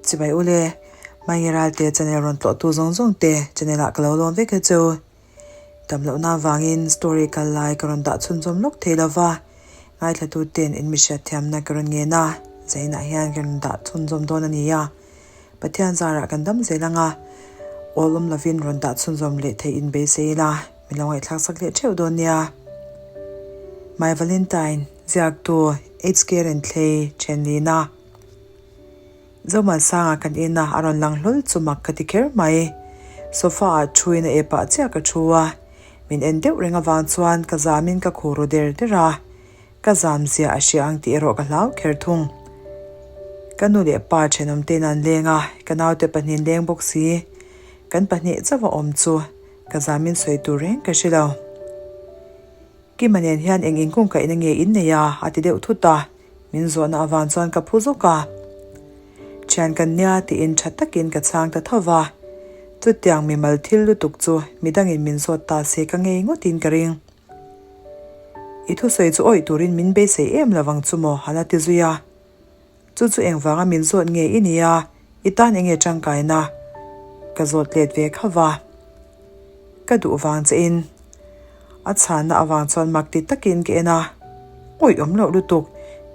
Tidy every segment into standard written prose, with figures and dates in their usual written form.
Chibai ule, Hmangi Ralte channel rawn tlawhtu zawng zawng te channel ah ka lo lawm vek e chu. Dam lohna avangin story kal lai ka rawn dah chhunzawm lawk thei lova, ngaithlatu ten in mi hriatthiamna ka rawn ngen a, zainah hian ka rawn dah chhunzawm dawn a ni a. Pathian zarah kan dam zel ang a, awl awm lovin rawn dah chhunzawm leh theih in beisei ila, min lo ngaihthlak sak leh theuh dawn nia. My Valentine, ziaktu HK Renthlei Thenlina. Zomalsanga kan ina a rawn lang hlawl chu mak ka ti kher mai. Sofa ah thuin a epah chiah ka thu a, min en deuh reng avang chuan ka zamin ka khur ru der der a, ka zam zia a hria ang tih erawh ka hlau kher thung. Ka nu leh pa thenawm te'n an leng a, ka naute pahnihin leng bawk si. Kan pahnih chauh a awm chu ka zamin sawi tur reng ka hre lo. Kima nen hian eng inkungkaihna nge in nei a? a ti deuh thut a. Min zawhna avang chuan ka phu zawk a. Thian kan nia tiin tha takin ka chhang ta tho va. Chutiang mimal thil lutuk chu midangin min zawt ta se ka ngei ngawtin ka ring. I thusawi chu awih turin min beisei em lovang chu maw a la ti zui a. Chu chu engvanga min zawt nge i nia, i tan enge tangkaina? Ka zawt let ve kha va. Ka duh vang che in. A chhanna avang chuan mak ti takin ka en a, Awih awm loh lutuk,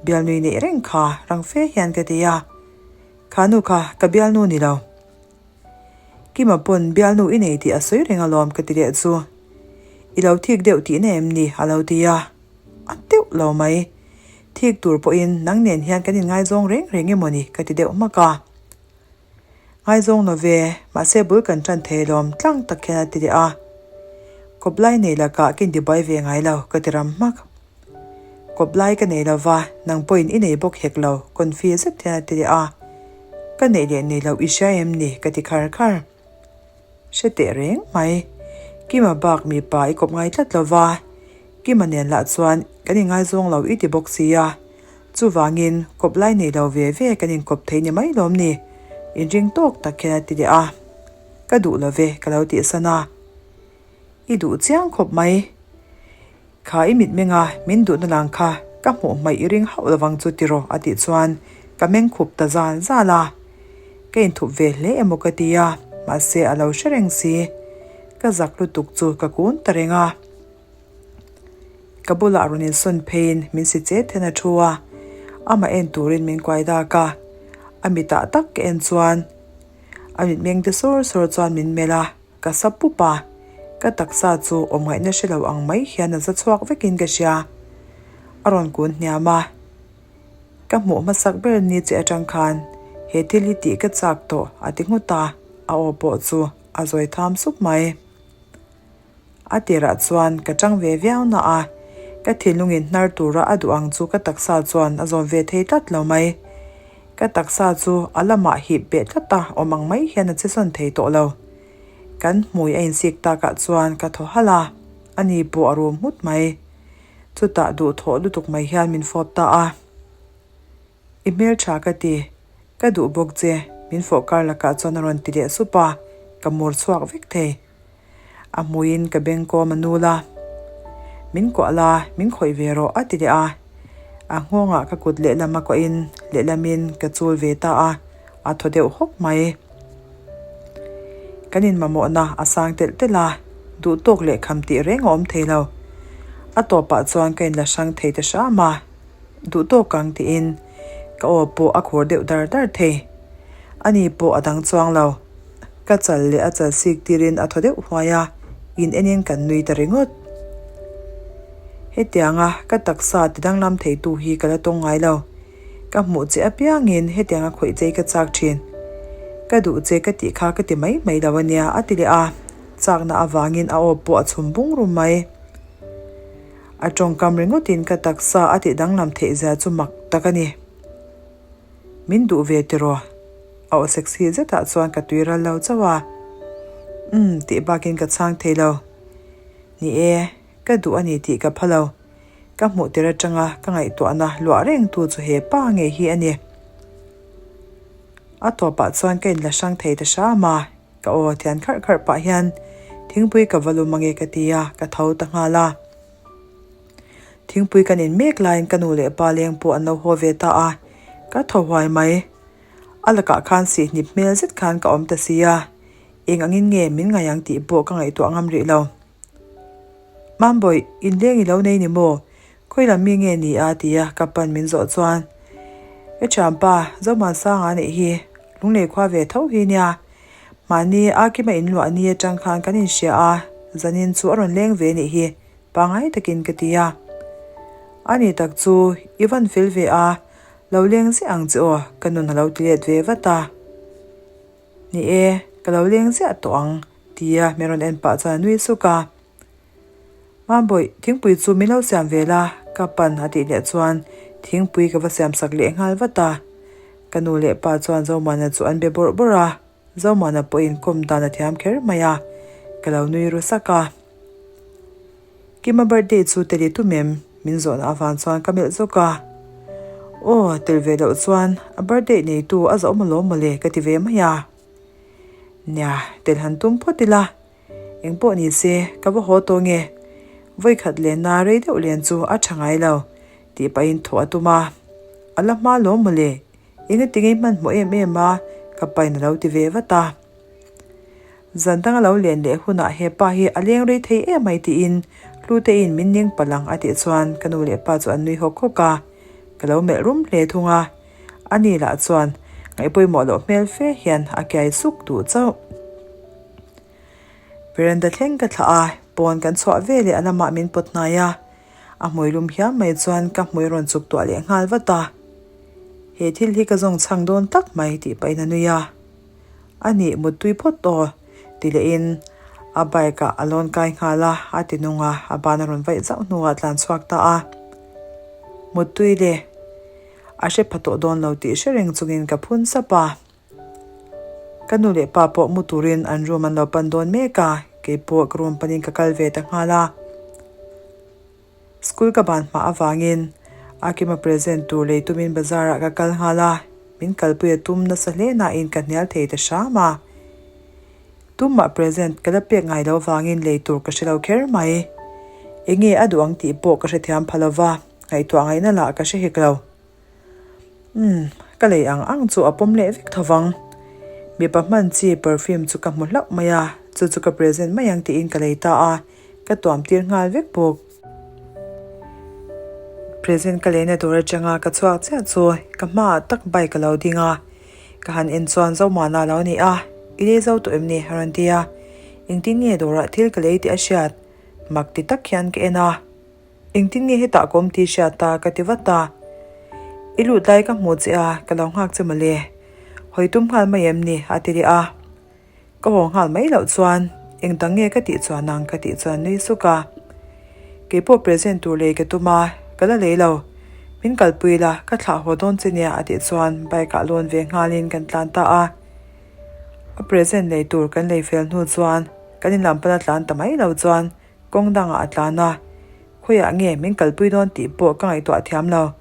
bialnui neih reng kha rang fe hian ka ti a. Kha nu kha ka bialnu ni lo. Kima pawn bialnu i nei tih a sawi reng alawm ka ti leh chu. I lo thik deuh tihna em ni a lo ti a. A deuh lo mai. Thik tur pawhin nang nen hian kan inngaizawng reng reng emaw ni ka ti deuh hmak a. Ngaizawng lo ve, mahse bul kan tan thei alawm tlang tak hian a ti leh a. Kawp lai nei lakah ka intibuai ve ngai lo, ka ti ram hmak. Kawp lai ka nei lo va, nang pawhin i nei bawk hek lo, confi zet hian a ti leh a. Ka neih leh nei loh i hria em ni? ka ti khar khar. Hre teh reng mai. Kima bak mipa i kawp ngai tlat lo va, Kima nen lah chuan kan inngaizawng lo i ti bawk sia. Chuvangin kawp lai nei lo ve ve kan inkawp thei ni mai lawm ni? Inring tawk tak hian a ti leh a. Ka duh lo ve ka lo tihsan a. I duh chiang khawp mai. Kha i mitmenga min duhna lang kha ka hmuh hmaih i ring hauh lovang chu tiraw a tih chuan ka meng khup ta zal zal a. Ka inthup ve hle emaw ka ti a, mahse a lo hre reng si. Ka zak lutuk chu ka kun ta reng a. Ka bulah rawn insawn pheiin min si chet hian a thu a, amah en turin min kuai dak a. A mitah tak ka en chuan a mitmeng te sawr sawr chuan min melh a, ka sa pup a. Ka taksa chu awm ngaihna hre lo ang mai hian a za chhuak vekin ka hria. A rawn kun hniam a, Ka hmuh hmasak ber ni che atang khan he thil hi tih ka chak tawh a ti nghut a, a aw pawh chu a zawi tham sup mai. A tirah chuan ka chang ve viau na a, ka thinlungin hnar tura a duh ang chu ka taksa chuan a zawm ve thei tlat lo mai. Ka taksa chu a lamah hip beh tlat a, awm ang mai hian a che sawn thei tawh lo. Kan hmui a insik takah chuan ka thaw halh a, ani pawh a rum nghut mai. Chutah duhthawh lutuk mai hian min fawp ta a. I hmeltha ka ti, ka duh bawk che, min fawh kar lakah chuan a rawn ti leh sup a, ka mur chhuak vek thei. A hmuiin ka bengkawm a nul a, Min kuah la, min khawih ve rawh a ti leh a. A nghawngah ka kut lehlam a kuahin lehlamin ka chul ve ta a, a thaw deuh hawk mai. Kan inmamawhna a sang telh telh a, duh tawk leh kham tih reng a awm thei lo. A tawpah chuan ka inla hrang thei ta hram a. Duh tawk ang tiin ka aw pawh a khur deuh dar dar thei. Ani pawh a dang chuang lo. Ka chal leh a chal sik tirin a thaw deuh huai a, in enin kan nui ta ringawt. Hetianga ka taksa ti danglam theitu hi ka la tawng ngai lo. Ka hmuh che apiangin hetianga khawih chei ka chak thin. Ka duh che ka tih kha ka ti mai mai lo ania a ti leh a, chakna avangin a aw pawh a chhum bung rum mai. A tawngkam ringawtin ka taksa a tih danglam theih zia chu mak tak a ni. Min duh ve tiraw? A aw sexy zetah chuan ka tui ral lo chauh a. Umm tih bakin ka chhang thei lo. Ni e, ka duh a ni tih ka pha lo. Ka hmuh tir atanga ka ngaihtuahna luah reng tu chu he pa ngei hi a ni. A tawpah chuan ka inla hrang thei ta hram a. Ka aw thian kharh kharh pah hian thingpui ka va lum ange ka ti a, ka tho ta nghal a. Thingpui kan in mek laiin ka nu leh pa leng pawh an lo haw ve ta a, ka thaw huai mai. A lakah khan sihhnip hmel zet khan ka awm ta si a, eng angin nge min ngaih ang tih pawh ka ngaihtuah ngam rih lo. Mambawi, inleng i lo nei ni maw? Khawi lam mi nge ni a? ti a ka pan min zawh chuan, Ka thianpa, Zohmansanga a nih hi, lunglei khua ve tho hi nia. Mahni a kima inluah ni atang khan kan inhria a, zanin chu a rawn leng ve nih hi, pangai takin ka ti a. A ni tak chu, i van fel ve a, lo leng ziah ang che aw, ka nun a lo ti let ve vat a. Ni e, ka lo leng ziah tawh ang, tia min rawn en pah chuan a nui suk a. Mambawi, thingpui chu min lo siam ve la, ka pan a tih leh chuan thingpui ka va siam sak leh nghal vat a. Ka nu leh pa chuan Zomana chu an be bawrh bawrh a, Zomana pawhin kawm dan a thiam kher mai a, ka lo nui ru sak a. Kima birthday chu tel i tum em? Min zawhna avang chuan ka melh zawk a. Aw, tel ve loh chuan a birthday neitu a zawh alawm mawle ka ti ve mai a. Nia, tel han tum phawt ila. Eng pawh ni se, ka va haw tawh nge? Vawikhat lenna rei deuh len chu a tha ngai lo, tih pahin thawh a tum a. A la hma lawm mawle, engati ngei hmanhmawh em em a, ka pain a lo ti ve vat a. Zan dang a lo len leh hunah he pa hi a leng rei thei em mai tiin Hlutein min ning palh ang a tih chuan ka nu leh pa chu an nui hawk hawk a, ka lo melh rum hle thung a. Ani lah chuan ngaihpawimawh loh hmel fe hian a kiai suk duh chauh. Veranda thleng ka thlah a, pawn kan chhuah ve leh a lamah min pawt hnai a, a hmui lum hiam mai chuan ka hmui rawn chuk tuah leh nghal vat a. He thil hi ka zawng chhang dawn tak mai tih pahin a nui a. A nih muttui phawt aw ti lehin a bike ah a lawn kai nghal a, a ti nung a, a ban a rawn vaih zauh hnuah a tlan chhuak ta a. Muttui le, a hre pha tawh dawn lo tih hre reng chungin ka phun sap a. Ka nu leh pa pawh mu turin an room an lo pan dawn mek a, keipawh ka room panin ka kal ve ta nghal a. School ka ban hma avangin Akima present tur lei tumin bazar ah ka kal nghal a, min kalpui a tum nasa hle nain ka hnial thei ta hram a. Tumah present ka la pek ngai lo vangin lei tur ka hre lo kher mai. Enge a duh ang tih pawh ka hrethiam pha lova, ngaihtuah ngaihna lah ka hre hek lo. Umm, ka lei ang ang chu a pawm leh vek tho vang. Mipa hman chi perfume chu ka hmu hlauh mai a, chu chu ka present mai ang tiin ka lei ta a, ka tuam tir nghal vek bawk. Present ka leina tur atanga ka chhuak chiah chu ka hmaah tak bike a lo ding a, ka han en chuan Zomuana a lo ni a, I lei zo tawh em ni? a rawn ti a, engtin nge dawrah thil ka lei tih a hriat? Mak ti tak hian ka en a. Engtin nge hetah ka awm tih hriat ta ka ti vat a. I lut lai ka hmuh che a, ka lo nghak che mawle. Hawi tum nghal mai em ni? a ti leh a. Ka haw nghal mai loh chuan eng dang nge ka tih chuan ang ka tih chuan nui suk a. Keipawh present tur lei ka tum a, ka la lei lo. Min kalpui la, ka thlah haw dawn che nia a tih chuan bike ah lawn ve nghalin kan tlan ta a. A present lei tur kan lei fel hnu chuan kan inlam pana tlan ta mai lo chuan Kawng dangah a tlan a, khawiah nge min kalpui dawn tih pawh ka ngaihtuah thiam lo.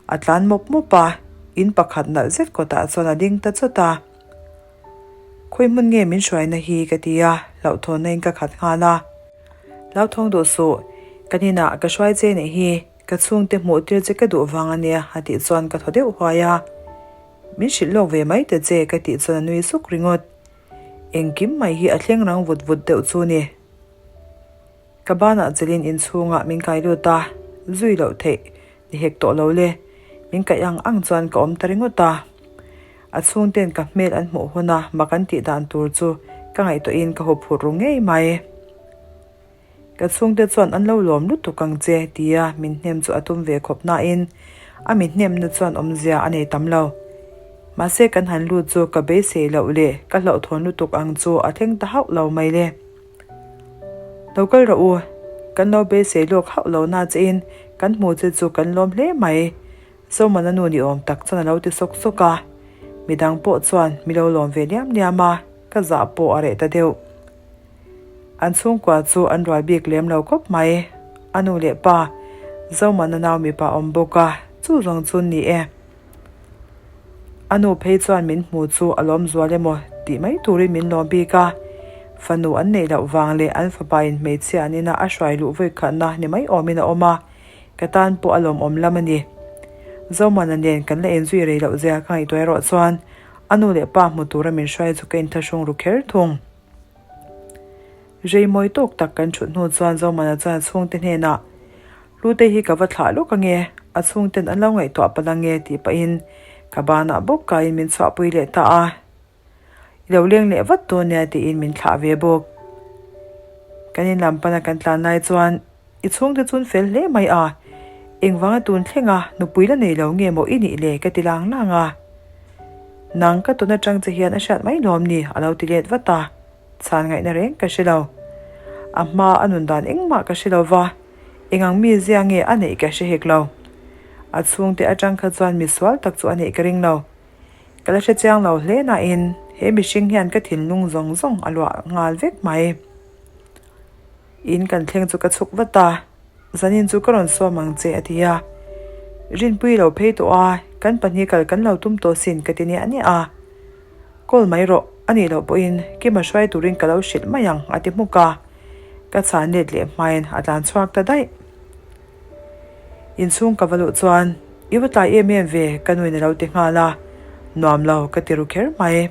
A tlan mawp mawp a, in pakhat nalh zet kawtah chuan a ding ta chawt a. Khawi hmun nge min hruaina hi ka ti a, hlauhthawnna in ka khat nghal a. Hlauthawng duh suh, kan inah ka hruai che nih hi, ka chhungte hmuh tir che ka duh vang a nia a tih chuan ka thaw deuh huai a. Min hrilh lawk ve mai ta che ka tih chuan a nui suk ringawt. Engkim mai hi a thleng rang vut vut deuh chu ni. Ka banah chelin inchhungah min kai lut a, zui loh theih ni hek tawh lo le. Min kaih ang ang chuan ka awm ta ringawt a. A chhungten ka hmel an hmuh huna mak an tih dan tur chu ka ngaihtuahin ka huphurh ru ngei mai. Ka chhungte chuan an lo lawm lutuk ang che tia min hnem chu a tum ve khawp nain a mi hnemna chuan awmzia a nei tam lo. Mahse kan han lut chu ka beisei loh leh ka hlauhthawn lutuk ang chu a thleng ta hauh lo mai le. Lo kal rawh u, kan lo beisei lawk hauh lo na chein kan hmu che chu kan lawm hle mai, Zomana nu ni awm tak chuan a lo ti sawk sawk a. Midang pawh chuan mi lo lawm ve liam liam a, ka zah pawh a reh ta deuh. An chhungkua chu an rual bik lem lo khawp mai. A nu leh pa, Zomana nau mipa awm bawk a, chu zawng chu ni e. A nu phei chuan min hmu chu a lawm zual emaw tih mai turin min lawm bik a. Fanu an neih loh vang leh an fapa in hmeichhia an ina a hruai luh vawikhatna ni mai awmin a awm a, ka tan pawh a lawmawm lam a ni. Zomana nen kan la inzui rei loh zia ka ngaihtuah erawh chuan. A nu leh pa hmu tura min hruai chu ka inthlahrung ru kher thung. Rei mawi tawk tak kan thut hnu chuan Zomana chuan a chhungte hnenah, Hlute hi ka va thlah lawk ange, a chhungten an lo ngaihtuah palh ange tih pahin ka banah bawk kaiin min chhuahpui leh ta a. I lo leng leh vat dawn nia tiin min thlah ve bawk. Kan in lam pana kan tlan lai chuan i chhungte chun fel hle mai a, engvanga tun thlenga nupui la nei lo nge maw i nih le ka ti lang lang a. Nang ka tawn atang che hian a hriat mai lawm ni a lo ti let vat a, chhan ngaihna reng ka hre lo. A hma a nun dan engmah ka hre lo va, engang mi zia nge a neih ka hre hek lo. A chhungte atang kha chuan misual tak chu a neih ka ring lo. Ka la hre chiang lo hle nain he mihring hian ka thinlung zawng zawng a luah nghal vek mai. In kan thleng chu ka chhuk vat a, zanin chu ka rawn sawm ang che a ti a. Rinpui lo phei tawh a, kan pahnih kal kan lo tum tawh sin ka ti niah niah a. Call mai rawh, a nih loh pawhin Kima hruai turin ka lo hrilh mai ang a ti hmuk a. Ka chhan let leh hmain a tlan chhuak ta daih. Inchhung ka va luh chuan, I va tlai em em ve, ka nuin a lo ti nghal a, nuam lo ka ti ru kher mai.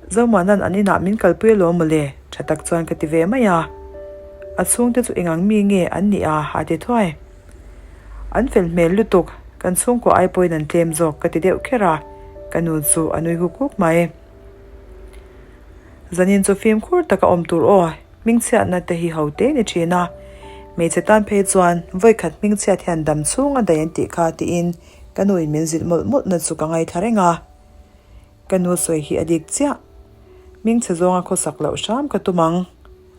Zomuanan an inah min kalpui alawm mawle, tha tak chuan ka ti ve mai a. A chhungte chu engang mi nge an nih a, a ti thuai. An fel hmel lutuk, kan chhungkua ai pawhin an tlem zawk ka ti deuh kher a, ka nu chu a nui huk huk mai. Zanin chu fimkhur taka awm tur aw. Hmingchhiatna te hi ho te ni thin a, hmeichhe tan phei chuan vawikhat hmingchhiat hian dam chhung a daih an tih kha tiin ka nu in min zilh mawlh mawlh na chu ka ngaithla reng a. Ka nu sawi hi a dik chiah. Hmingchhe zawnga khawsak loh hram ka tum ang.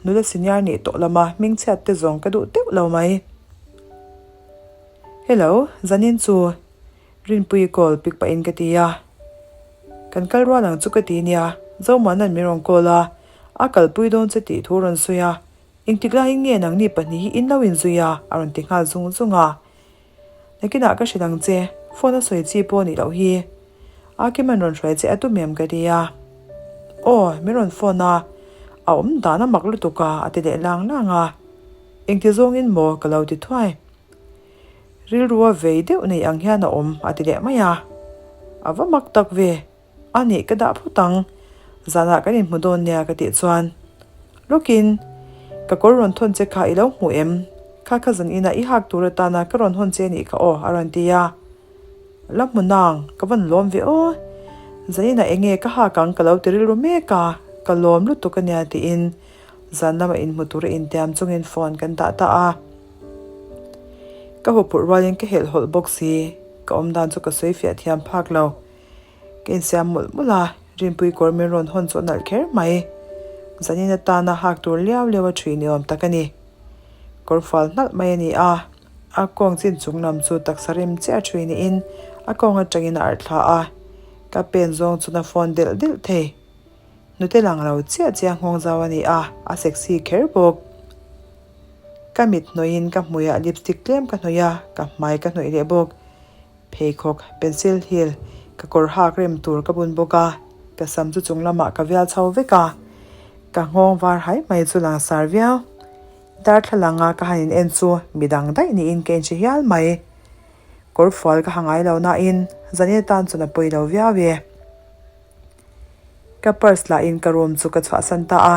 Nula senior nih tawh lama hmingchhiat te zawng ka duh teuh lo mai. Hello, zanin chu Rinpuii call pik pahin ka ti a. Kan kal rual ang chu ka ti nia, Zomuana'n min rawn call a, a kalpui dawn che tih thu rawn sawi a, engtik laiin nge nangni pahnih hi in lo inzui a? a rawn ti nghal zung zung a. Nakinah ka hrilh ang che, phone a sawi chi pawh nih loh hi. Akima'n rawn hruai che a tum em ka ti a. Aw, min rawn phone a, a awm dan a mak lutuk a, a ti leh lang lang a. Engti zawngin maw ka lo ti thuai. Rilru a vei deuh nei ang hian a awm a ti leh mai a. A va mak tak ve. A nih ka dah phawt ang. Zanah kan inhmu dawn nia ka tih chuan. Lawkin, ka kawr rawn thawn che kha i lo hmu em? Kha kha zan inah i hak tur atana ka rawn hawn che nih kha aw a rawn ti a. La hmu nang, ka van lawm ve aw. Zan inah eng nge ka hak ang ka lo ti rilru mek a, ka lawm lutuk ania tiin zan lama inhmu tura intiam chungin phone kan dah ta a. Ka huphurh rualin ka helh hawlh bawk si, ka awm dan chu ka sawi fiah thiam phak lo. Ka insiam mawlh mawlh a, Rinpui kawr min rawn hawn chu a nalh kher mai. Zanin atana hak tur liau liau a ṭhui ni awm tak a ni. Kawr fual hnalh mai a ni a, a kawng chin chung lam chu taksa rem chiah a ṭhui niin a kawng aṭangin a arh thla a, ka pen zawng chu na phone delh delh thei. Hnute lang lo chiah chiah nghawng zau a ni a, a sexy kher bawk. Ka mit hnawihin ka hmuiah lipstick tlem ka hnawih a, ka hmai ka hnawih leh bawk. Pheikhawk, pencil heel, ka kawr hak rem tur ka bun bawk a, ka sam chu chung lamah ka vial chho vek a, ka nghawng var hai mai chu langsar viau. Darthlalang a ka han in en chu midang daih niin ka inhre hial mai. Kawr fual ka ha ngai lo nain zanin atan chuan a pawi lo viau e. Ka purse lahin ka room chu ka chhuahsan ta a,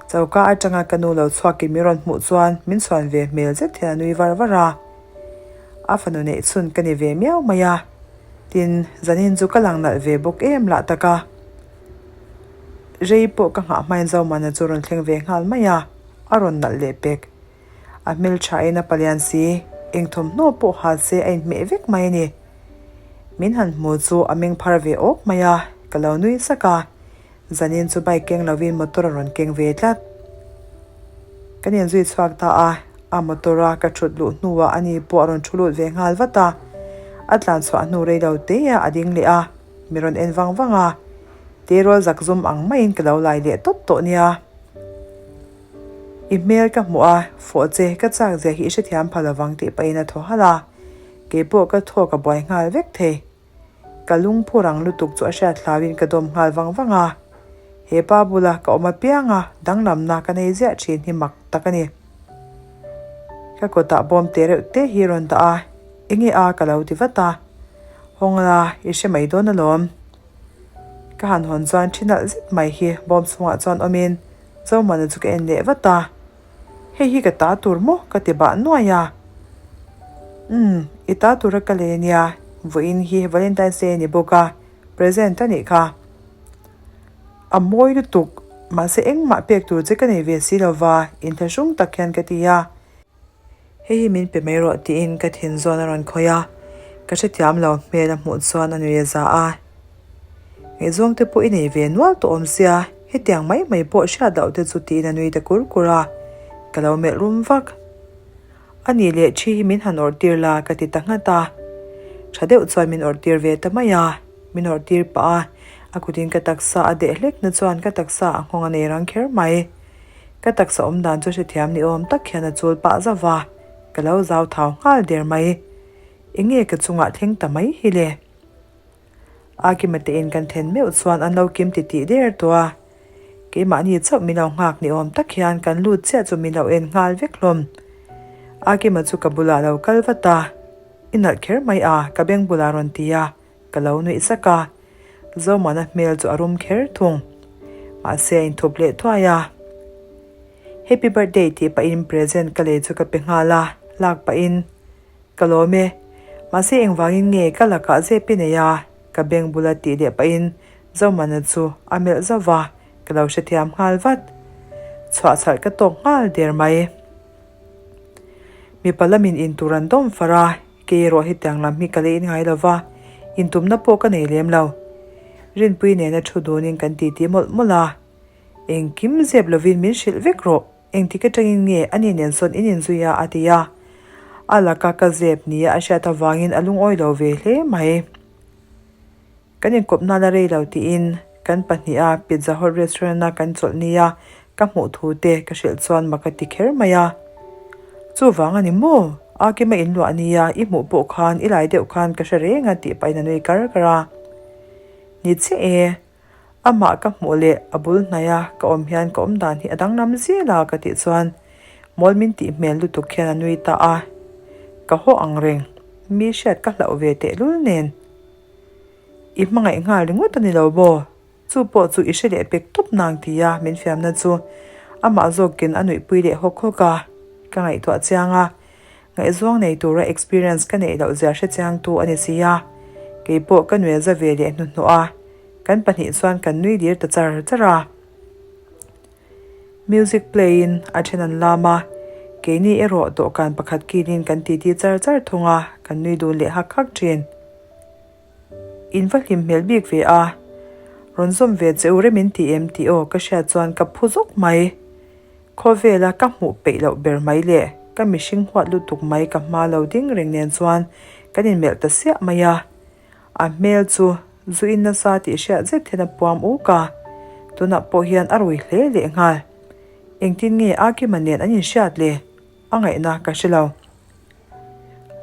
choka atanga ka nu lo chhuakin min rawn hmuh chuan min chhuan ve hmel zet hian a nui var var a. A fanu neih chhun ka ni ve miau mai a, tin zanin chu ka lang nalh ve bawk em lah tak a. Rei pawh ka nghah hmain Zomana chu rawn thleng ve nghal mai a, a rawn nalh leh pek. A hmelthain a palian si, eng thawmhnaw pawh ha se a inhmeh vek mai a ni. Min han hmu chu a meng phar ve awk mai a, ka lo nui sak a. Zanin chu bike keng lovin motor a rawn keng ve tlat. Kan inzui chhuak ta a, a motor a ka thut luh hnuah ani pawh a rawn thu lut ve nghal vat a. A tlan chhuah hnu rei lo te ah a ding leh a, mi rawn en vang vang a. Tirawl zakzum ang maiin ka lo lai leh tawp tawh nia. I hmel ka hmuh a, fawh che ka chak zia hi i hrethiam pha lovang tih pahin a thaw halh a, keipawh ka thawk a buai nghal vek thei. Ka lungphu rang lutuk chu a hriat hlauin ka dawm nghal vang vang a, he pa bula ka awm apiang a danglamna ka nei ziah thin hi mak tak a ni. Ka kawtah bawm te reuh te hi rawn dah a, enge a ka lo ti vat a, hawng la i hre mai dawn alawm. Ka han hawn chuan thi nalh zet mai hi bawm chhungah chuan awmin Zomana chu ka en leh vat a. Hei hi ka ta tur maw ka ti bah nuai a. Umm, i ta tura ka lei ania, vawiin hi Valentine's Day a ni bawk a, present a nih kha. A mawi lutuk, mahse engmah pek tur che ka nei ve si lova, inthlahrung tak hian ka ti a. Hei hi min pe mai rawh tiin ka thin zawn a rawn khawih a, ka hrethiam lo hmel a hmuh chuan a nui a za a. Ngaihzawng te pawh i nei ve nual tawh awm sia, hetiang mai mai pawh hriat loh te chu tiin a nui ta kur kur a, ka lo melh rum vak. A nih leh thi hi min han awrh tir la ka ti ta nghat a, tha deuh chuan min awrh tir ve ta mai a, min awrh tir pah a, a kutin ka taksa a deh hlek na chuan ka taksa a nghawng a nei rang kher mai. Ka taksa awm dan chu hrethiam ni awm tak hian a chul pah zauh va, ka lo zau thau nghal der mai. Enge ka chungah thleng ta mai hi le? Akima te in kan then meuh chuan an lo kim titih der tawh a, keimahni chauh min lo nghak ni awm tak hian kan lut chiah chu min lo en nghal vek hlawm. Akima chu ka bulah lo kal vat a, I nalh kher mai a, ka beng bulah rawn ti a. Ka lo nuih sak a, Zomana hmel chu a rum kher thung. Mahse a inthup leh thuai a. Happy birthday tih pahin present ka lei chu ka pe nghal a, lak pahin ka lawm e. Mahse engvangin nge ka lakah zep i nei a? Ka beng bula tih leh pahin Zomana chu a melh zauh va, ka lo hrethiam nghal vat. Chhuahchhalh ka tawk nghal der mai. Mipa lamin intur an dawm far a. Kei erawh hetiang lam hi ka la in ngai lo va, intumna pawh ka nei lem lo. Rinpui nena thu dunin kan titi mawlh mawlh a, Engkim zep lovin min hrilh vek rawh, engtik atangin nge ani nen sawn in inzui a a ti a. A laka ka zep nia a hriat avangin a lungawi lo ve hle mai. Kan inkawp nal a rei lo tiin kan pahniha Pizza Hut restaurant a kan chawlh nia ka hmuh thu te ka hrilh chuan mak a ti kher mai a. Chuvang a ni maw? Akima inluah nia i hmuh pawh khan i lai deuh khan ka hre reng a tih pahin a nui kar kar a. Ni chiah e, amah ka hmuh leh a bul hnaia ka awm hian ka awm dan hi a danglam zel a ka tih chuan mawl min tih hmel lutuk hian a nui ta a. Ka haw ang reng, mi hriat ka hlauh ve tehlul nen. I hmangaih nghal ringawt a ni lo maw? Chu pawh chu i hre leh pek tawp nang tia min fiamna chu amah zawkin a nuihpui leh hawk hawk a. Ka ngaihtuah chiang a, ngaihzuang nei tura experience ka neih loh zia hre chiangtu a ni si a. Kei pawh ka nuel za ve leh hnuhnawh a, kan pahnih chuan kan nui dir ta char char a. Music play in a then an lam a, keini erawh dawhkan pakhat kilin kan titi char char thung a, kan nui dun leh hak hak thin. In va hlim hmel bik ve a, rawn zawm ve che u rem in ti em tih aw ka hriat chuan ka phu zawk mai. Khawvela ka hmuh peih loh ber mai leh ka mihring huat lutuk mai ka hma lo ding reng nen chuan kan inmelh ta siah mai a. A hmel chu zu in nasa tih hriat zet hian a puam uk a, tunah pawh hian a rui hle leh nghal. Engtin nge Akima nen an inhriat le? A ngaihna ka hre lo.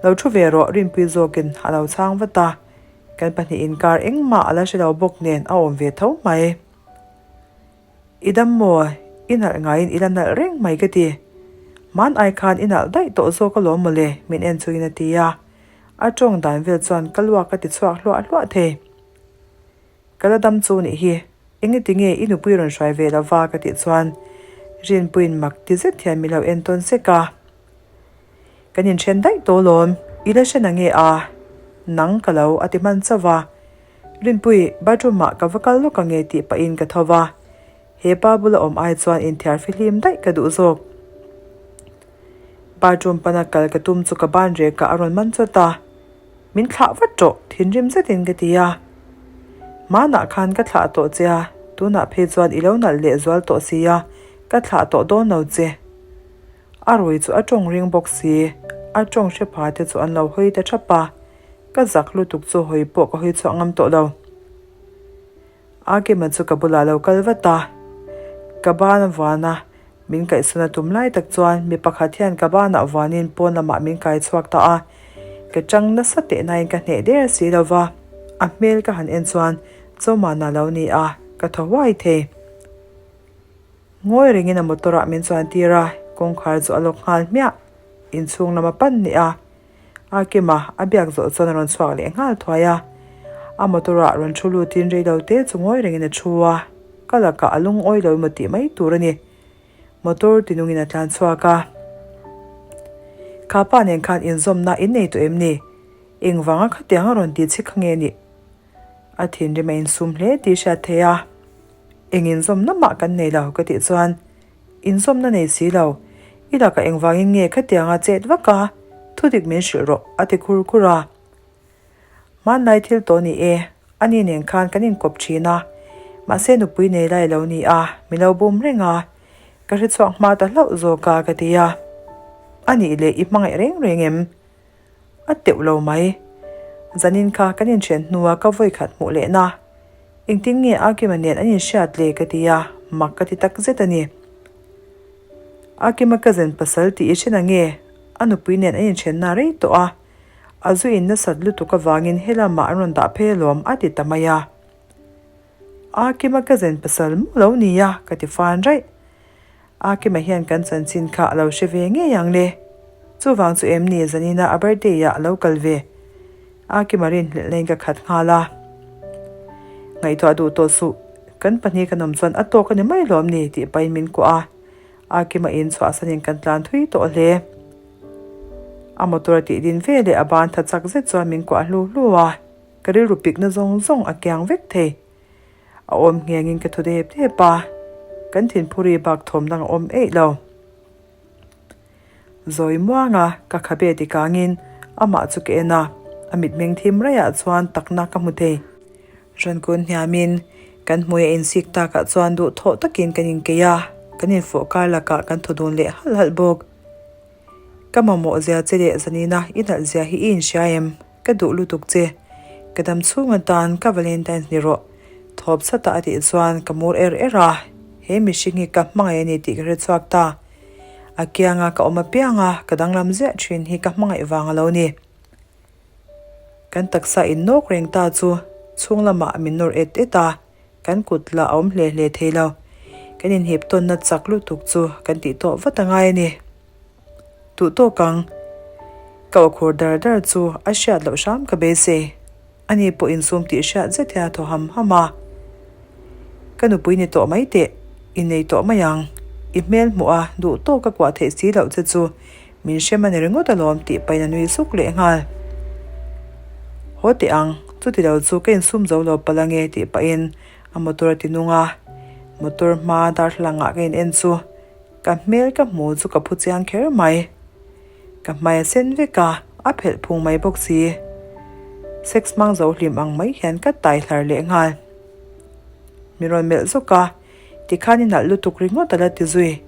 Lo thu ve rawh Rinpui zawkin a lo chhang vat a, kan pahnih inkar engmah a la hre lo bawk nen a awm ve tho mai. I dam maw? I nalh ngaiin i la nalh reng mai ka ti. Hman ai khan i nalh daih tawh zawk alawm mawle min en chungin a ti a. A tawng dan vel chuan ka luak a ti chhuak hluah hluah thei. Ka la dam chu nih hi, engati nge i nupui rawn hruai ve lova ka tih chuan Rinpuiin mak ti zet hian min lo en tawn sek a. Kan inthen daih tawh alawm, i la hre na nge a? Nang ka lo a ti hman chauh va. Rinpui, bathroom ah ka va kal lawk ange tih pahin ka tho va. He pa bula awm ai chuan inthiar fihlim daih ka duh zawk. Bathroom pana kal ka tum chu ka ban rek ah a rawn man chawt a. Min thlah vat tawh, thinrim zetin ka ti a. Hmanah khan ka thlah tawh che a, tunah phei chuan i lo nalh leh zual tawh si a, ka thlah tawh dawn lo che. A rui chu a tawng ring bawk si, a tawng hre pha te chu an lo hawi ta thap a, ka zak lutuk chu hawi pawh ka hawi chhuah ngam tawh lo. Akima chu ka bulah lo kal vat a, ka ban a vuan a, min kaihsawn a tum lai tak chuan mi pakhat hian ka banah vuanin pawn lamah min kai chhuak ta a, ka chang nasa teh nain ka hneh der si lo va, a hmel ka han en chuan Chawmana lo ni a, ka thaw huai thei. Ngawi rengin a motor ah min chuan tir a, kawngkhar chu a lawk nghal hmiah. Inchhung lam a pan nih a, a kima a biak zawh chuan a rawn chhuak leh nghal thuai a. A motor ah rawn thu lutin reilo te chu ngawi rengin a thu a, ka lakah a lungawi lo emaw tih mai tur a ni. Motor ti nungin a tlan chhuak a. Kha pa nen khan inzawmna in nei tawh em ni? Engvanga khatiang a rawn ti che kha nge nih? A thinrim a insum hle tih hriat theih a. Eng inzawmna mah kan nei lo ka tih chuan inzawmna nei si lo. I lakah engvangin nge khatianga chet vak a? Thudik min hrilh rawh a ti khur khur a. Hmanlai thil tawh ni e, ani nen khan kan inkawp thin a, mahse nupui nei lai lo ni a, mi lo bum reng a, ka hre chhuak hma ta hlauh zawk a ka ti a. A nih leh i hmangaih reng reng em? A teuh lo mai. Zanin kha kan inhren hnua ka vawi khat hmuh leh na. Engtin nge Akima nen an inhriat le ka ti a, mak ka ti tak zet a ni. Akima cousin pasal tih i hre na nge? A nupui nen an inhrenna rei tawh a. A zu in nasat lutuk avangin helamah an rawn dah phei alawm a ti ta mai a. A Kima ka zen pasal mu lo nia ka ti fan raih. A Kima hian kan chanchin kha a lo hre ve ngei ang le. Chuvang chu em ni zanina a birthday ah a lo kal ve. A Kima rinhlelh in ka khat nghal a. Ngaihtuah duh tawh suh, kan pahnih kan awm chuan a tawk a ni mai lawm ni tih pahin min kuah a. A Kima in chhuahsanin kan tlan thui tawh hle. A motor a tih din ve leh a ban tha chak zet chuan min kuah hlu hlu a, ka rilru pikna zawng zawng a kiang vek thei. A awm nghengin ka thaw dep dep a, kan thinphuri bak thawm dang a awm eih lo. Zawi muanga ka khabe tikangin amah chu ka en a, a mitmeng thim raiah chuan takna ka hmu thei. Rankun hniamin kan hmui a insik takah chuan duhthawh takin kan inkeih a, kan infawh kar lakah kan thaw dun leh halh halh bawk. Ka mamawh zia che leh zanina i nalh zia hi i inhria em? Ka duh lutuk che. Ka dam chhung atan ka Valentine's ni rawh. Thawp chhatah a tih chuan ka mur er er a, he mihring hi ka hmangaih a ni tih ka hre chhuak ta. A kianga ka awm apianga ka danglam ziah thin hi ka hmangaih vang a lo ni. Kan taksa in nawk reng ta chu chhung lamah min nawr et et a, kan kut lah a awm hle hle thei lo. Kan inhip tawnna chak lutuk chu kan tih tawh vat a ngai a ni. Duh tawk ang. Ka aw khur dar dar chu a hriat loh hram ka beisei. Ani pawh insum tih hriat zet hian a thaw ham ham a. Ka nupui ni tawh mai teh, i nei tawh mai ang. I hmel hmuh a, duh tawk ka kuah theih si loh che chu min hrem a ni ringawt alawm tih pahin a nui suk leh nghal. Haw teh ang, chuti lo chu ka insum zo lo palh ange tih pahin a motor a ti nung a. Motor hma darthlalang ah ka in en chu ka hmel ka hmu chu ka phu chiang kher mai. Ka hmai a sen vek a, a phelh phung mai bawk si. Sex hmang zo hlim ang mai hian ka tai hlar leh nghal. Mi rawn melh zawk a, tikhan i nalh lutuk ringawt a la ti zui.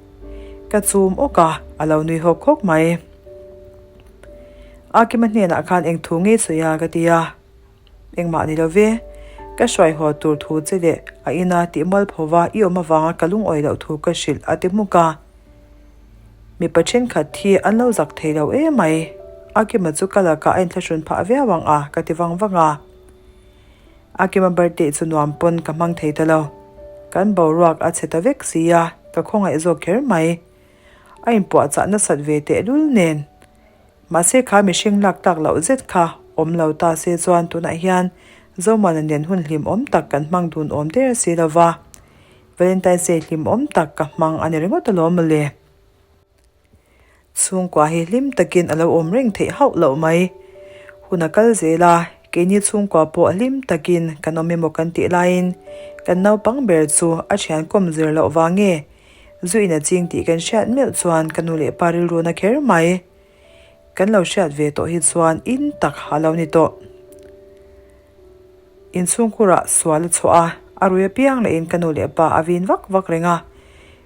Ka chum awk a, a lo nui hawk hawk mai. Akima hnenah khan eng thu ngei sawi a ka ti a. Engmah ni lo ve, ka hruai haw tur thu che leh a ina tih mual phova i awm avanga ka lungawi loh thu ka hrilh a ti hmuk a. Mipa thenkhat hi an lo zak thei lo emai, Akima chu ka lakah a inthlahrun phah viau ang a ka ti vang vang a. Akima birthday chu nuam pawn ka hmang thei ta lo. Kan boruak a chhe ta vek si a, ka khawngaih zawk kher mai. A inpuahchah nasat ve tehlul nen. Mahse kha mihring lak tlak loh zet kha awm lo ta se chuan tunah hian Zomuana nen hun hlimawm tak kan hmang dun awm der si lo va. Valentine's Day hlimawm tak ka hmang a ni ringawt alawm mawle. Chhungkua hi hlim takin a lo awm reng theih hauh loh mai. Hun a kal zel a, keini chhungkua pawh hlim takin kan awm emaw kan tih laiin kan naupang ber chu a thian kawm zir loh vang nge zu in a ching tih kan hriat meuh chuan ka nu leh pa rilru na kher mai. Kan lo hriat ve tawh hi chuan in tak a lo ni tawh. Inchhungkhurah sual a chhuah a, a rui apiang leh in ka nu leh pa a vin vak vak reng a.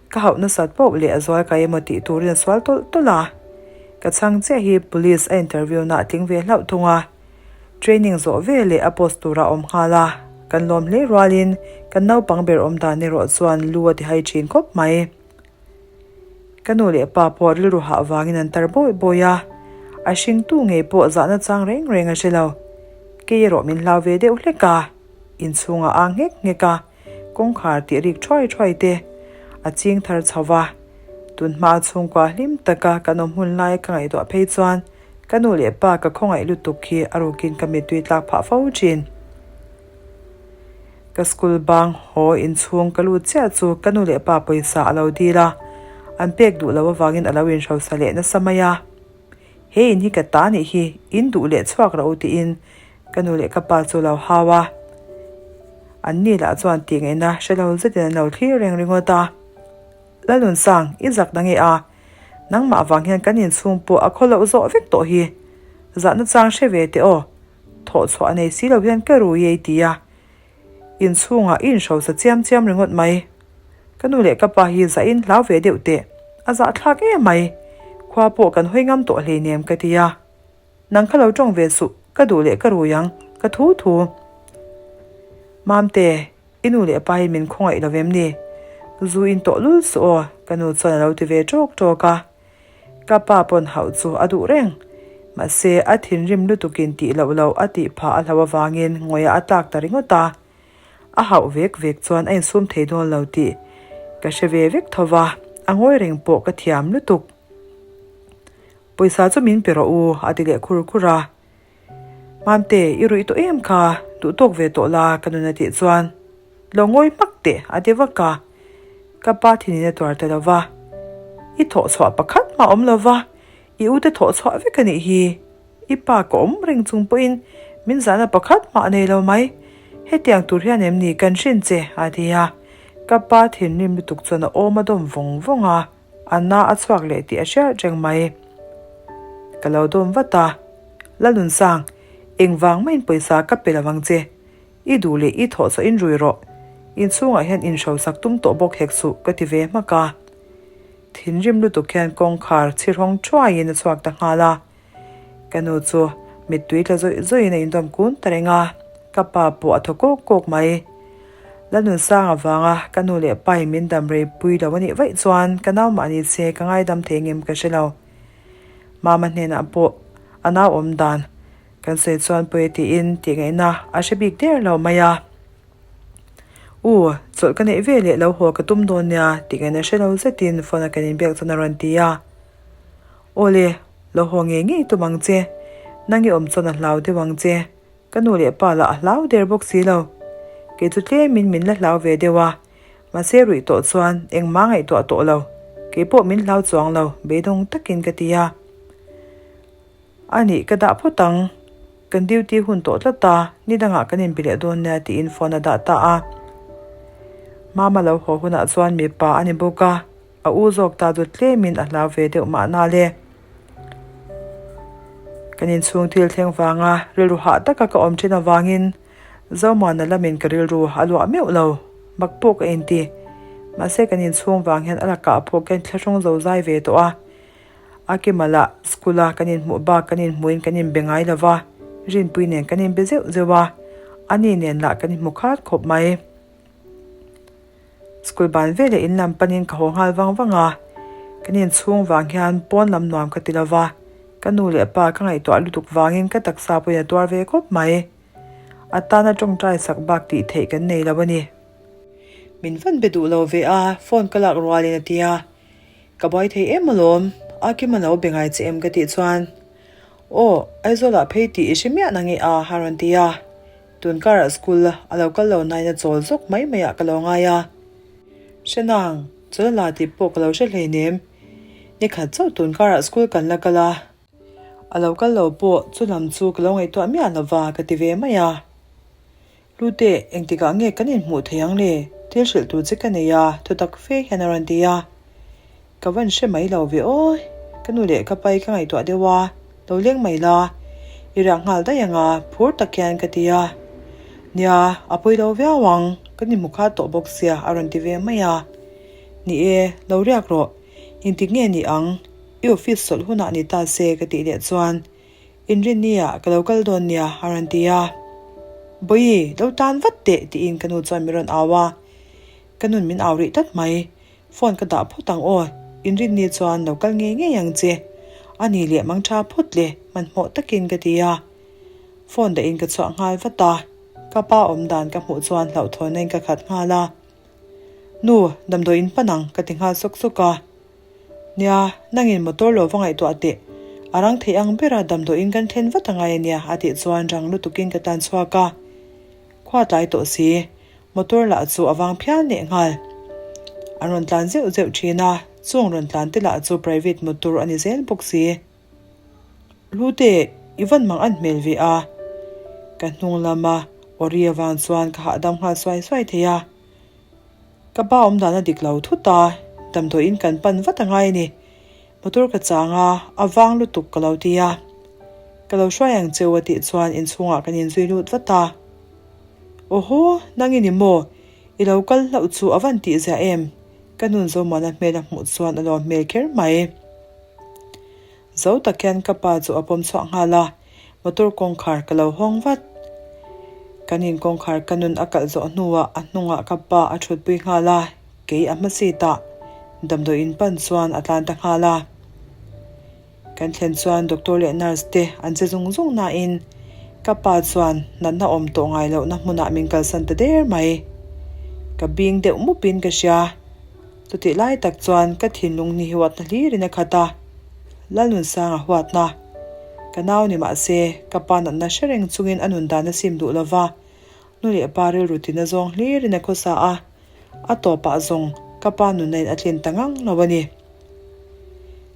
Ka hauh nasat poh leh a zual kai emaw tih turin a sual tawlh tawlh a. Ka chhang chiah hi police a interview na a tling ve hlauh thung a. Training zawh ve leh a post tura awm nghal a, kan lawm hle rualin kan naupang ber awm dan erawh chuan lu a ti hai thin khawp mai. Ka nu leh pa pawh rilru hah vangin an tar bawi bawi a, a hringtu ngei pawh zahna chang reng reng a hre lo. Kei erawh min hlau ve deuh hlek a, inchhungah a nghek nghek a, kawngkhar tih rik thuai thuai te a ching thar chho va. Tun hma chhungkua hlim taka kan awm hun lai ka ngaihtuah phei chuan ka nu leh pa ka khawngaih lutuk hi a rukin ka mittui tlak phah fo thin. Ka school bang haw inchhung ka lut chiah chu ka nu leh pa pawisa a lo dil a, an pek duh loh avangin a lo inhrosa leh nasa mai a. He in hi ka ta nih hi, in duh leh chhuak rawh u tiin ka nu leh ka pa chu a lo hau a. An ni lah chuan tih ngaihna hre lo zetin an lo thlir reng ringawt a. Lalunsang, i zak na nge a? Nangmah avang hian kan inchhung pawh a khaw loh zawh vek tawh hi. Zahna chang hre ve teh aw. Thawh chhuah a nei si lo hian ka rui ei ti a, inchhungah i inhrosa chiam chiam ringawt mai. Ka nu leh ka pa hi zahin hlau ve deuh teh, a zahthlak em mai. Khua pawh kan hawi ngam tawh hleinem ka ti a. Nang kha lo tawng ve suh, ka duh leh ka rui ang, ka thu thu. Mamte, i nu leh pa hi min khawngaih lo vem ni? Zu in tawh lul suh aw, ka nu chuan a lo ti ve tawk tawk a. Ka pa pawn hauh chu a duh reng. Mahse, a thinrim lutukin tih loh loh a tih phah a hlo avangin ngawiah a tlak ta ringawt a. A hauh vek vek chuan a insum thei dawn lo tih ka hre ve vek tho va, a ngawi reng pawh ka thiam lutuk. Pawisa chu min pe rawh u, a ti leh khur khur a. Mamte, i ruih tawh em kha? Duh tawk ve tawh la, ka nun a tih chuan lo ngawi hmak teh a ti vak a. Ka pa thinin a tuar ta lo va. I thawh chhuah pakhat mah awm lo va, i ute thawh chhuah vek a nih hi. I pa ka awm reng chung pawhin min zahna pakhat mah nei lo mai. Hetiang tur hian em ni kan hrin che? a ti a. Ka pa thinrim lutuk chuan a awm a dawm vawng vawng a. A na a chhuak leh tih a hriat reng mai. Ka lo dawm vat a, Lalunsang, engvang maiin pawisa ka pe lo ang che. I duh leh i thawh chawh in rui rawh. Inchhungah hian inhrosak tum tawh bawk hek suh ka ti ve hmak a. Thinrim lutuk hian kawngkhar chhirhawng thuaiin a chhuak ta nghal a. Ka nu chu mittui tla zawih zawihin a indawm kun ta reng a, ka pa pawh a thaw kawk kawk mai. Lanunsang avanga ka nu leh pa in min dam rei pui lo a nih vaih chuan ka nau mahni che ka ngaidam thei ngem ka hre lo. Mama hnenah pawh a nau awm dan kan sawi chuan pawi tiin tih ngaihna a hre bik der lo mai a. U, chawlh ka neih ve leh lo haw ka tum dawn nia tih ngaihna hre lo zetin phone a kan inbiak chuan a rawn ti a. Awle, lo haw ngei ngei tum ang che. Nang i awm chuan a hlau deuh ang che. Ka nu leh pa lah a hlau der bawk si lo. Kei chu tlemin min la hlau ve deuh a. Mahse ruih tawh chuan engmah ngaihtuah tawh lo. Kei pawh min hlau chuang lo, beidawng takin ka ti a. A nih, ka dah phawt ang. Kan duty hun tawh tlat a, ni dangah kan inbe leh dawn nia tiin phone a dah ta a. Mama lo haw hunah chuan mipa a ni bawk a. A u zawk ta chu tlemin a hlau ve deuh mahna le. Kan inchhung thil thleng vanga rilru hah taka ka awm thin avangin Zomuana lamin ka rilru a luah meuh lo. Mak pawh ka inti. Mahse kan inchhung vang hian a lakah pawh ka inthlahrung zo zai ve tawh a. A Kimala school a kan inhmuh bak kan inhmuhin kan inbe ngai lo va, Rinpui nen kan inbe zeuh zeuh a, ani nen lah kan inhmu khat khawp mai. School ban veleh in lam panin ka haw nghal vang vang a, kan inchhung vang hian pawn lam nuam ka ti lo va, ka nu leh pa ka ngaihtuah lutuk vangin ka taksa pawhin a tuar ve khawp mai. A tana tawngtai sak bak tih theih kan nei lo a ni. Min van be duh lo ve a, phone ka lak rualin a ti a, ka buai thei em alawm, a Kima lo be ngai che em ka tih chuan, Aw, Aizawlah phei tih i hre miah na nge a, a rawn ti a. Tun karah school a lo kal lo nain a chawl zawk mai mai ah ka lo ngai a. Hre nang, chawl a la tih pawh ka lo hre hleinem. Ni khat chauh tun karah school kan la kal a. A lo kal lo pawh chu lam chu ka lo ngaihtuah miah lo va ka ti ve mai a. Hlute, engtikah nge kan inhmuh thei ang le? Thil hrilh tur che ka nei a, thutak fe hian a rawn ti a. Ka van hre mai lo ve aw, ka nu leh ka pai ka ngaihtuah deuh a, lo leng mai la, i riak nghal daih ang a, phur tak hian ka ti a. Nia, a pawi lo viau ang, ka ni hmu khat tawh bawk sia a rawn ti ve mai a. Ni e, lo riak rawh, intik nge ni ang, i office chawlh hunah ni ta se ka tih leh chuan Inrinni-ah ka lo kal dawn nia a rawn ti a. Bawihi, lo tan vat teh tiin ka nu chuan min rawn au a. Ka nun min au rih tlat mai. Phone ka dah phawt ang aw, inrinni chuan lo kal ngei ngei ang che. A ni leh mang tha phawt le, hmanhmawh takin ka ti a. Phone dahin ka chhuah nghal vat a, ka pa awm dan ka hmuh chuan hlauhthawnna in ka khat nghal a. Nu, damdawi in pan ang ka ti nghal sawk sawk a. Nia, nangin motor lo va ngaihtuah teh, a rang thei ang bera damdawi in kan thlen vat angai a nia a tih chuan rang lutukin ka tan chhuak a. Khua tlai tawh si. Motor lah chu a vang phian leh nghal. An rawn tlan zeuh zeuh thin a, chung rawn tlan te lah chu private motor a ni zel bawk si. Hlute, i van mang an hmel ve a. Ka hnung lama Ori avang chuan ka hahdam nghal suai suai thei a. Ka pa awm dan a dik lo thut a, damdawiin kan pan vat a ngai a ni. Motor ka chang a, a vang lutuk ka lo ti a. Ka lo hruai ang cheu a tih chuan inchhungah kan inzui lut vat a. Awhaw, nang i ni maw? I lo kal hlauh chu a van tih ziah em? Ka nun Zomuana hmel a hmuh chuan a lawm hmel kher mai. Zo tak hian ka pa chu a pawm chhuah nghal a, motor kawngkhar ka lo hawng vat. Kan in kawngkhar ka nun a kalh zawh hnuah a hnungah ka pa a thutpui nghal a, kei a hma seat ah damdawiin pan chuan a tlan ta nghal a. Kan thlen chuan doctor leh nurse te an che zung zung nain ka pa chuan natna awm tawh ngai lohna hmunah min kalsan ta der mai. Ka bing deuh mupin ka hria. Chutih lai tak chuan ka thinlung ni huatna hlirin a khat a, Lalnunsanga huatna. Ka nau ni mah se, ka pa natna hre reng chungin a nun dan a sim duh lova, nu leh pa rilru tina zawng hlirin a khawsa a, a tawpah zawng ka pa nunna in a tlin ta ngang lo a ni.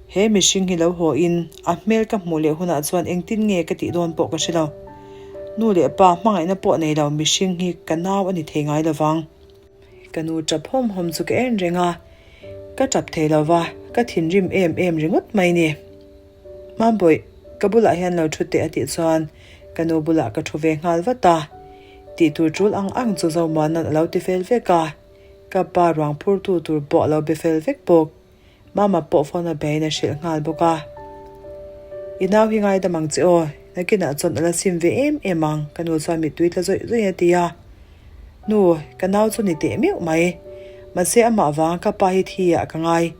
He mihring hi lo haw in a hmel ka hmuh leh hunah chuan engtin nge ka tih dawn pawh ka hre lo. Nu leh pa hmangaihna pawh nei lo mihring hi ka nau a ni thei ngai lovang. Ka nu tap hawm hawm chu ka en reng a, ka tap thei lo va, ka thinrim em em ringawt mai ni. Mambawih, ka bulah hian lo thu teh a tih chuan ka nu bulah ka thu ve nghal vat a. Tih tur tul ang ang chu Zomuana'n a lo ti fel vek a, ka pa ruang phurtu tur pawh a lo be fel vek bawk. Mama pawh phone a beiin a hrilh nghal bawk a. I nau hi ngaidam ang che aw, nakinah chuan a la sim ve em em ang, ka nu chuan mittui tla zawih zawih a ti a. Nu, ka nau chu ni teh meuh mai. Mahse amah vanga ka pa hi thi ah ka ngai.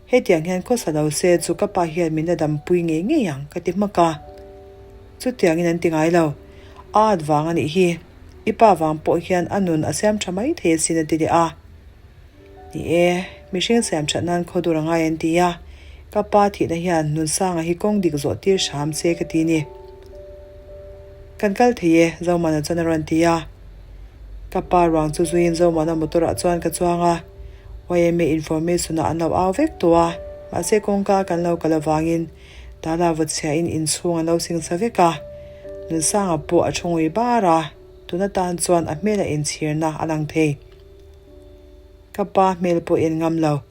Hetiang hian khawsa lo se chu ka pa hian min la dampui ngei ngei ang ka ti hmak a. Chutiangin an ti ngai lo. A at vang a nih hi. I pa vang pawh hian a nun a siam tha mai thei asin a ti leh a. Ni e, mihring siam that nan khaw dur a ngai an ti a, ka pa thihna hian Nunsanga hi kawng dik zawh tir hram che ka ti ni. Kan kal thei e, Zomana chuan a rawn ti a. Ka pa ruang chu zuiin Zomana motor ah chuan ka chuang a, yma information ah an lo au vek tawh a, mahse kawngka kan lo kal avangin tala vaw chhiahin inchhung an lo singsa vek a, Nunsanga pawh a thu ngui bar a, tuna tan chuan a hmel a inchhirna a lang thei. Ka pa hmel pawh en ngam lo.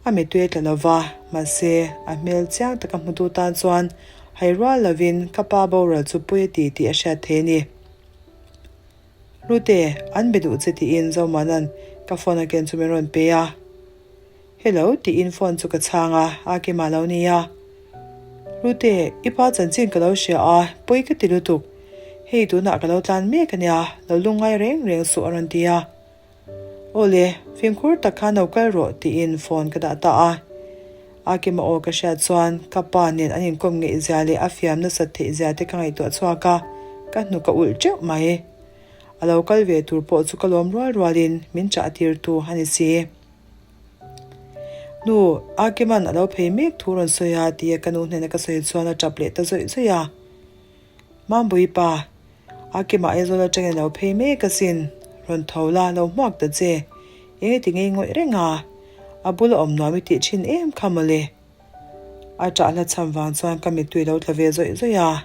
A mittui a tla lo va, mahse, a hmel chiang taka hmutu tan chuan hai rual lovin ka pa boral chu pui a ti tih a hriat thei a ni. Hlute, an be duh che tiin Zomanan ka phone a ken chu min rawn pe a. Hello tiin phone chu ka chhang a, a kima lo nia. Hlute, i pa chanchin ka lo hria a, pawi ka ti lutuk. Hei tunah ka lo tlan mek a nia, lo lungngai reng reng suh a rawn ti a. Aw le, fimkhur tak khan lo kal rawh tiin phone ka dah ta a. A kima aw ka hriat chuan ka pa nen an inkawm ngeih zia leh a fiam nasat theih zia te ka ngaihtuah chhuak a, ka hnuk a ulh teuh mai. A lo kal ve tur pawh chu ka lawm rual rualin min chah tirtu a ni si. Nu, Akima'n a lo phei mek thu rawn sawi a tia ka nu hnena ka sawi chuan a tap leh ta zawih zawih a. Mambuii pa, Akima Aizawl atangin a lo phei mek asin, rawn tho la, lo hmuak ta che. Enge ti ngei ngawih reng a? A bula awm nuam i tih thin em kha mawle. A ṭah hla cham vang chuan ka mittui lo tla ve zawih zawih a.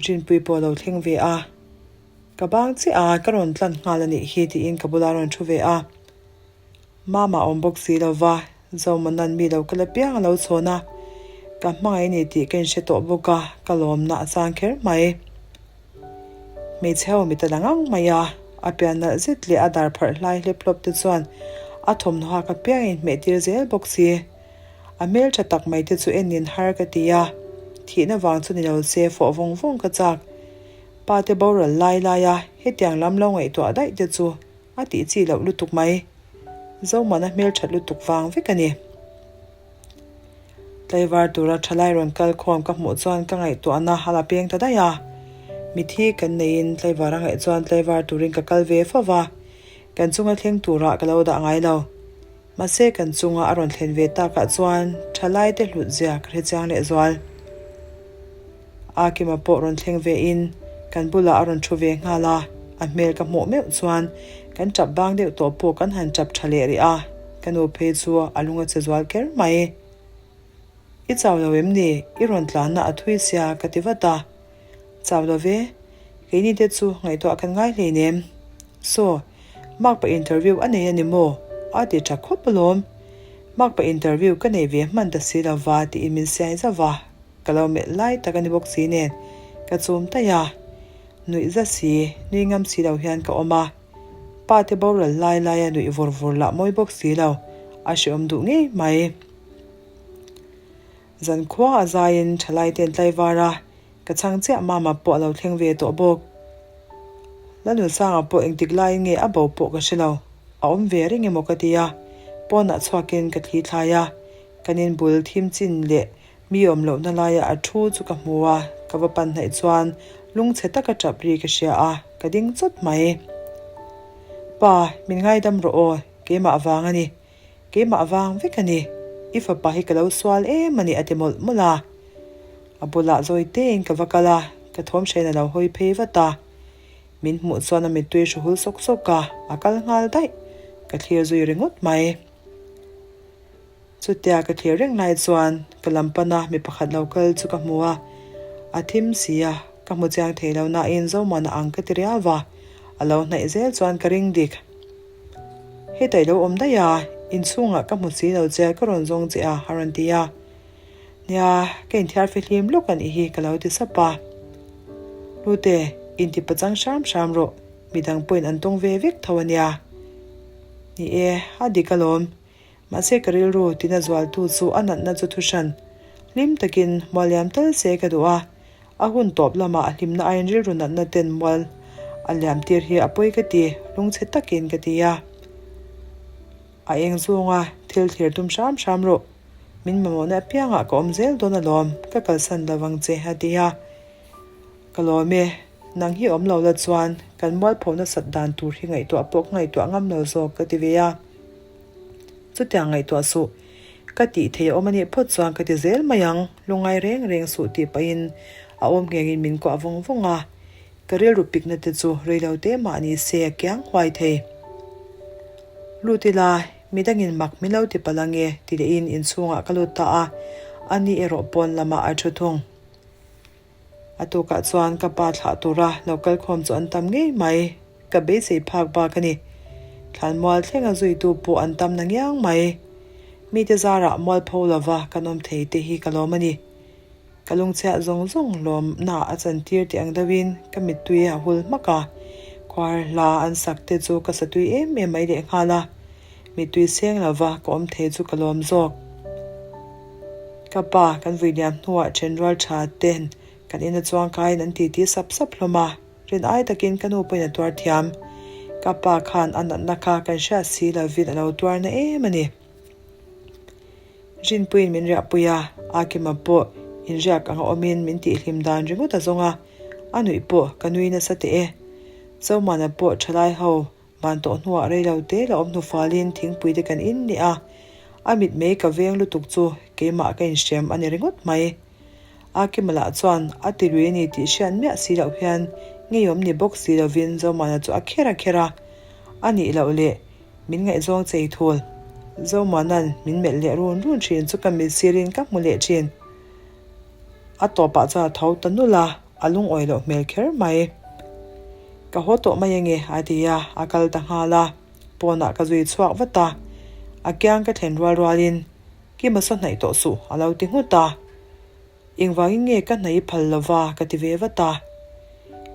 Rinpui pawh a lo thleng ve a. Ka bang chiah a, ka rawn tlan nghal a nih hi tiin ka bula rawn thu ve a. Mama awm bawk si lo va, Zomanan mi lo kal apiang a lo chhawn a, ka hmangaih ni tih ka inhre tawh bawk a, ka lawmna a chang kher mai. Hmeichhe ho mit a la ngang mai a, a pian nalh zet leh a dar pharh hlai hlep hlawp te chuan a thawmhnaw hak apiang a inhmeh tir zel bawk si. A hmeltha tak mai te chu en nin har ka ti a, thihna vang chu ni lo se fawh vawng vawng ka chak. Pa te boral lai lai a, hetiang lam lo ngaihtuah daih te chu a tih chi loh lutuk mai. Zohmana hmel that lutuk vang vek a ni. Tlaivar tura thalai rawn kal khawm ka hmuh chuan ka ngaihtuahna a la peng ta daih a. Mithi kan neiin tlaivar a ngaih chuan tlaivar turin ka kal ve fo va, kan chunga thleng turah ka lo dah ngai lo. Mahse kan chunga a rawn thlen ve takah chuan thalai te hlut zia ka hre chiang leh zual. Akima pawh rawn thleng ve in kan bulah a rawn thu ve nghal a. A hmel ka hmuh meuh chuan kan tap bang deuh tawh pawh kan han tap tha leh rih a, ka nu phei chu a lung a che zual kher mai. I chau lo em ni? I rawn tlanna a thui sia ka ti vat a. Chau lo ve, keini te chu ngaihtuah kan ngai hleinem. Saw, Mark pa interview a nei a ni maw? A ti tha khawp alawm. Mark pa interview ka nei ve hman ta si lova tiin min siai zauh a, ka lo melh lai tak a ni bawk si nen ka chum taih a. Nuih za si, nui ngam si lo hian ka awm a. Pa te boral lai laia nuih vur vur lah mawi bawk si lo, a hreawm duh ngei mai. Zankhua a zaiin thalai ten tlaivar a, ka chhang chiah mama pawh a lo thleng ve tawh bawk. Lalnunsanga pawh engtik laiin nge a bo pawh ka hre lo, a awm ve reng emaw ka ti a, pawnah chhuakin ka thli thlai a, kan inbul thim chin leh mi awm lohna laia a thu chu ka hmu a, ka va pan hnaih chuan lungchhe taka tap ri ka hria a, ka ding chawt mai. Pa, min ngaidam rawh aw, keimah vang a ni. Keimah vang vek a ni, i fapa hi ka lo sual em a ni a ti mawlh mawlh a. A bulah zawi tein ka va kal a, ka thawm hrein a lo hawi phei vat a. Min hmuh chuan a mittui hru hul sawk sawk a, a kal nghal daih, ka thlir zui ringawt mai. Chutia ka thlir reng lai chuan ka lam pana mi pakhat lo kal chu ka hmu a, a thim si a, ka hmu chiang thei lo nain Zomuana ang ka ti riau va, a lo hnaih zel chuan ka ring dik. Hetah i lo awm daih a, inchhungah ka hmu si lo che, ka rawn zawng che a, a rawn ti a. Nia, ka inthiar fihlim lawk a nih hi ka lo ti sap a. Lute, inti pachang hram hram rawh, midang pawhin an tawng ve vek tho a nia. Ni e, a dik alawm. Mahse ka rilru tina zualtu chu a natna chu thuhran. Hlim takin mualliam tal se ka duh a, A hun tawp lamah a hlimna aiin rilru natna ten mual a liam tir hi a pawi ka ti, lungchhe takin ka ti a. A eng zawnga thil thlir tum hram hram rawh, min mamawhna apiangah ka awm zel dawn alawm, ka kalsan lo vang che a ti a. Ka lawm e, nang hi awm lo la chuan kan mualpho nasat dan tur hi ngaihtuah pawh ka ngaihtuah ngam lo zawk ka ti ve a. Chutiang ngaihtuah suh. Ka tih thei a awm a nih phawt chuan ka ti zel mai ang, lungngai reng reng suh tih pahin a awm nghengin min kuah vawng vawng a. Ka rilru pikna te chu reilo te mah ni se a kiang huai thei. Lut ila, midangin mak min lo ti palh ange ti lehin inchhungah ka lut ta a, ani erawh pawn lamah a thu thung. A tukah chuan ka pa thlah tura lo kal khawm chu an tam ngei mai, ka beisei phak bak a ni. Thlanmual thlenga zuitu pawh an tam na ngiang mai. Mite zarah mualpho lova kan awm thei te hi ka lawm a ni. Ka lungchhiah zawng zawng lawmna a chantir tih ang deuhin ka mittui a hul hmak a, khuar hla an sak te chu ka satui em em mai lehnghal a. Mittui seng lova ka awm thei chu ka lawm zawk. Ka pa kan vui liam hnuah thenrual tha ten kan ina chuang kaiin an titi sap sap hlawm a, rin ai takin ka nu pawhin a tuar thiam. Ka pa khan a natna kha kan hriat si lovin a lo tuar na em a ni. Rinpuiin min riahpui a, Akima pawh inriak anga awmin min tihhlim dan ringawt a zawng a, a nuih pawh ka nui nasa teh e. Zomana pawh thalai ho Van tawh hnuah rei lo te la awm hnufualin thingpui te kan in leh a, a mitmei ka veng lutuk chu keimah ka inhrem a ni ringawt mai. Akima lah chuan a ti lui a ni tih hriat miah si loh hian ngeiawm ni bawk si lovin Zomana chu a kher a kher a, a nih loh leh min ngaihzawng chei thul. Zomana'n min melh leh run run thin chu ka mit sirin ka hmu leh thin. A tawpah chuan a tho ta nulh a. A lungawi loh hmel kher mai. Ka haw tawh mai ange a ti a, a kal ta nghal a. Pawnah ka zui chhuak vat a, a kiang ka thlen rual rualin, Kima saw hnaih tawh suh a lo ti nghut a. Engvangin nge ka hnaih i phal lova ka ti ve vat a.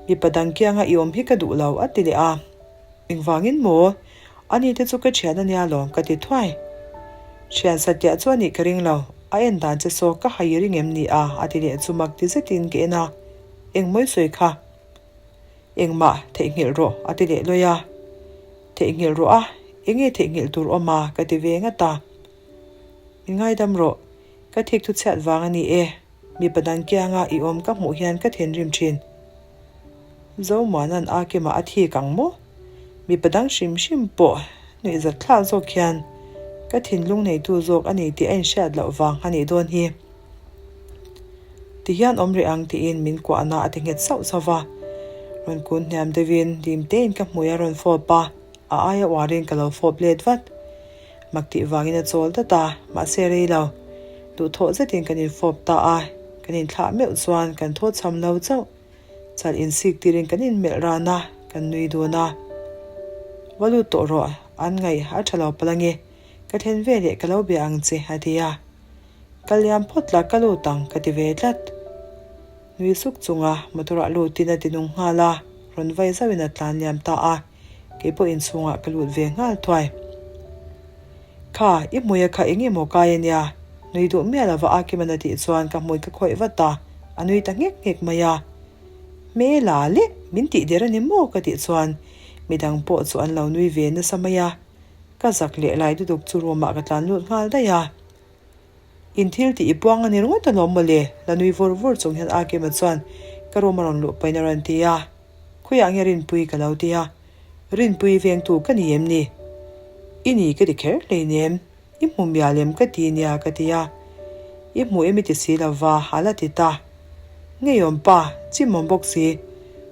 Mipa dang kianga i awm hi ka duh lo a ti leh a. Engvangin maw? Ani te chu ka thian a nia lawm ka ti thuai. Thian satliah chu a nih ka ring lo, a en dan che saw ka hai ring em ni a a ti leh chu mak ti zetin ka en a, Engmawi sawi kha? Engmah theihnghilh rawh a ti leh lawi a. Theihnghilh rawh a, enge theihnghilh tur awm a ka ti ve ngat a. Min ngaidam rawh, ka thik thu chhiat vang a ni e, mipa dang kianga i awm ka hmuh hian ka thinrim thin. Zomuana'n a kemah a thik ang maw? Mipa dang hrim hrim pawh nuihzat thlak zawk hian ka thinlung neitu zawk a ni tih a inhriat loh vang a nih dawn hi. Tihian awm rih ang tiin min kuahna a ti nghet sauh sauh va. Rawn kun hniam deuhin dim tein ka hmui a rawn fawp a, a aia uarin ka lo fawp let vat. Mak tih vangin a chawl dat a, mahse rei lo. Duhthawh zetin kan infawp ta a, kan inthlah meuh chuan kan thaw cham lo chauh. Chal insik tirin kan inmelh ran a, kan nui dun a. Va lut tawh rawh, an ngaih a tha lo palh ange, ka then ve leh ka lo bia ang che, a ti a. Ka liam phawt la ka lut ang ka ti ve tlat. Nui suk chunga motor ah lutin a ti nung nghal a, rawn vai zauhin a tlan liam ta a, kei pawh inchhungah ka lut ve nghal thuai. Kha, i hmui a kha eng emaw kai a nia, nui duh miah lova Akiman a tih chuan ka hmui ka khawih vat a, a nui ta nghek nghek mai a. Hmela leh min tih der a ni maw ka tih chuan midang pawh chu an lo nui ve nasa mai a. Ka zak leh lai lutuk chu room ah ka tlan lut nghal daih a. In thil tih i puang a ni ringawt alawm mawle, la nui vur vur chung hian Akima chuan ka room a rawn luh pahin a rawn ti a. Khawiah nge Rinpui ka lo ti a. Rinpui vengtu ka ni em ni? I ni ka ti kher hleinem, i hmu mial em ka ti nia ka ti a. I hmu em i ti si lova a la ti ta. Ngeiawm pa, chimawm bawk si,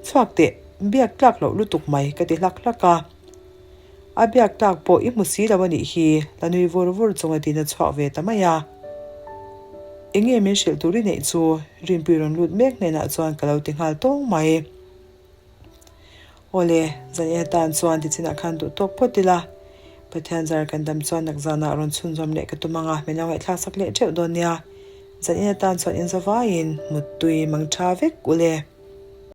chhuak teh, biak tlak loh lutuk mai ka ti hlak hlak a. A biak tlak pawh i hmu si lo a nih hi, la nui vur vur chung a tin a chhuak ve ta mai a. Enge min hrilh tur i neih chu? Rinpui rawn lut mek hnenah chuan ka lo ti nghal tawng mai. Awle, zan en atan chuan tichinah khan duh tawk phawt ila. Pathian zar kan dam chuan nakzanah rawn chhunzawm leh ka tum ang a, min lo ngaihthlak sak leh teuh dawn nia. Zan en atan chuan inzavaiin muttui mang tha vek ule.